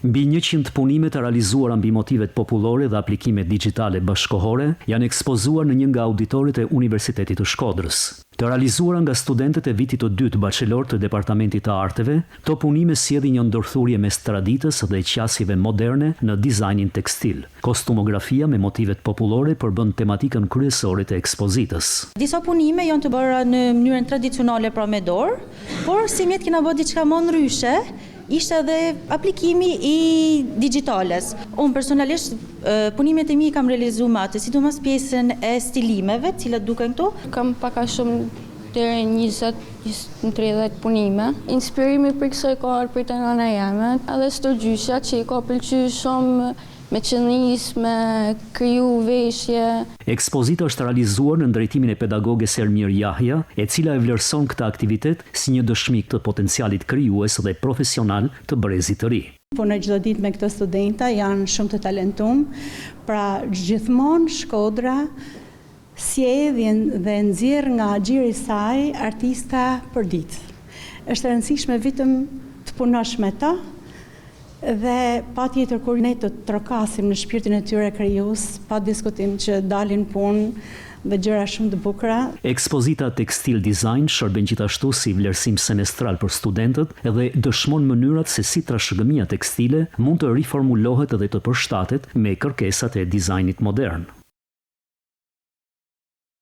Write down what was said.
Mbi 100 punime të realizuara mbi motivet popullore dhe aplikimet digjitale bashkëkohore janë ekspozuar në një nga auditoret e Universitetit të Shkodrës. Të realizuara nga studentët e vitit të dytë bachelor të Departamentit të Arteve, këto punime sjellin një ndërthurje mes traditës dhe qasjeve moderne në dizajnin tekstil. Kostumografia me motivet popullore përbën tematikën kryesore të ekspozitës. Disa punime janë të bëra në mënyrën tradicionale, pra me dorë, por simjet kena bërë diçka më ndryshe, ishte edhe aplikimi i digjitales. Unë personalisht punimet e mi kam realizu me atë, sidomos pjesën e stilimeve, cilat duken këtu. Kam pak a shumë deri 20, 30 punime. Inspirimi për kësaj ka ardhur prej te nana jeme, edhe stërgjyshja që i ka pëlqy shumë me qenis, me kriju veshje. Ekspozita është realizuar në drejtimin e pedagoges Ermir Jahja, e cila e vlerëson këtë aktivitet si një dëshmi të potencialit krijues dhe profesional të brezit të ri. Punoj çdo ditë me këto studenta, janë shumë të talentum, pra gjithmonë Shkodra sjell dhe nxjerr nga gjiri i saj artista për ditë. Është e rëndësishme vetëm të punosh me ta dhe patjetër kur ne të trokasim në shpirtin e tyre krijues, pa diskutim që dalin punë dhe gjëra shumë të bukura. Ekspozita Tekstil Design shërben gjithashtu si vlerësim semestral për studentët dhe dëshmon mënyrat se si trashëgimia tekstile mund të riformulohet dhe të përshtatet me kërkesat e dizajnit modern.